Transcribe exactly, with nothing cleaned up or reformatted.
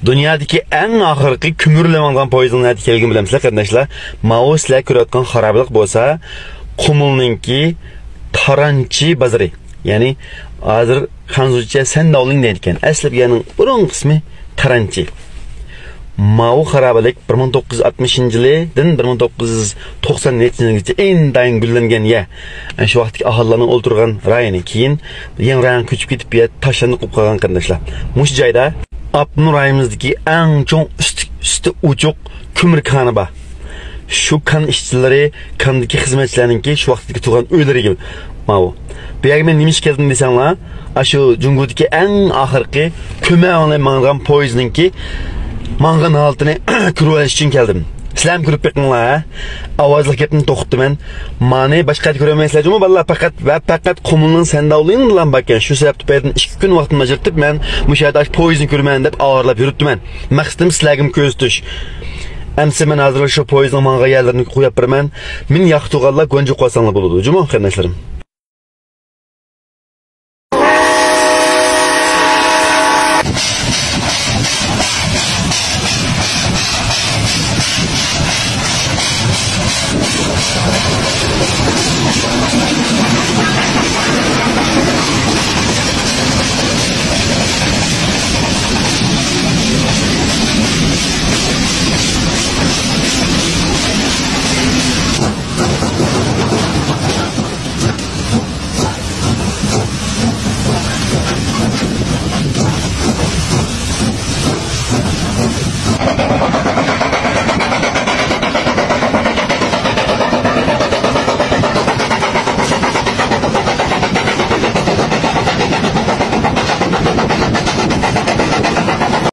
دۇنيادىكى ئەڭ ئاخىرقى كۆمۈر بىلەن ماڭىدىغان پويىزنىڭ نەدە ئىكەنلىكىنى بىلەمسىلەر، قېرىنداشلار؟ ماۋۇ سىلەر كۆرۈۋاتقان خارابىلىق بولسا قۇمۇلنىڭكى تارانچى بازىرى، يەنى ھازىر خەنزۇچە سەنداۋلىڭ دەيدىكەن، ئەسلى بۇ يەرنىڭ بۇرۇنقى ئىسمى تارانچى. ماۋۇ خارابىلىك بىر مىڭ توققۇز يۈز ئاتمىشىنچى يىلىدىن بىر مىڭ توققۇز يۈز توقسان يەتتىنچى يىلغىچە ئىنتايىن گۈللەنگەن يەر. شۇ ۋاقىتتىكى ئاھالىلەرنىڭ ئولتۇرغان رايونى. كېيىن يېڭى رايونغا كۆچۈپ كېتىپ، بۇ يەر تاشلاندى قېلىپ قالغان، قېرىنداشلار. مۇشۇ جايدا ئاپتونوم رايونىمىزدىكى ئەڭ چوڭ ئۈستى، ئۈستى ئوچۇق كۆمۈر كانى بار. شۇ كان ئىشچىلىرى، كاندىكى خىزمەتچىلەرنىڭكى شۇ ۋاقىتتىكى تۇرغان ئۆيلىرى ماۋۇ. بۇ يەرگە مەن نېمە ئۈچۈن كەلدىم دېسەڭلار، ئاشۇ جۇڭگودىكى ئەڭ ئاخىرقى كۆمەر بىلەن ماڭىدىغان پويىزنىڭكى ماڭغان ھالىتىنى كۆرۈۋېلىش ئۈچۈن كەلدىم. سىلەرمۇ كۆرۈپ بېقىڭلار، ھە؟ ئاۋازلىق گەپنى توختىتىمەن. مانى باشقا يەردە كۆرەلمەيسىلەر جۇمۇ بالىلار، پەقەت ۋە پەقەت قۇمۇلنىڭ سەنداۋلىڭ بىلەن باركەن. شۇ سەۋەبتىن پەيدىن ئىككى كۈن ۋاقتىمنى ئاجرىتىپ، مەن مۇشۇ يەردە ئاشۇ پويىزنى كۆرىمەن دەپ ئاۋارىلاپ يۈرۈپتىمەن. مەقسىتىم سىلەرگىمۇ كۆرسىتىش. ئەمسە مەن ھازىر شۇ پويىزنىڭ ماڭغان يەرلىرىنى قويۇپ بېرىمەن. مېنى ياقتۇرغانلار گۇەنجۇ قويساڭلار بولىدۇ جۇمۇ، قېرىنداشلىرىم.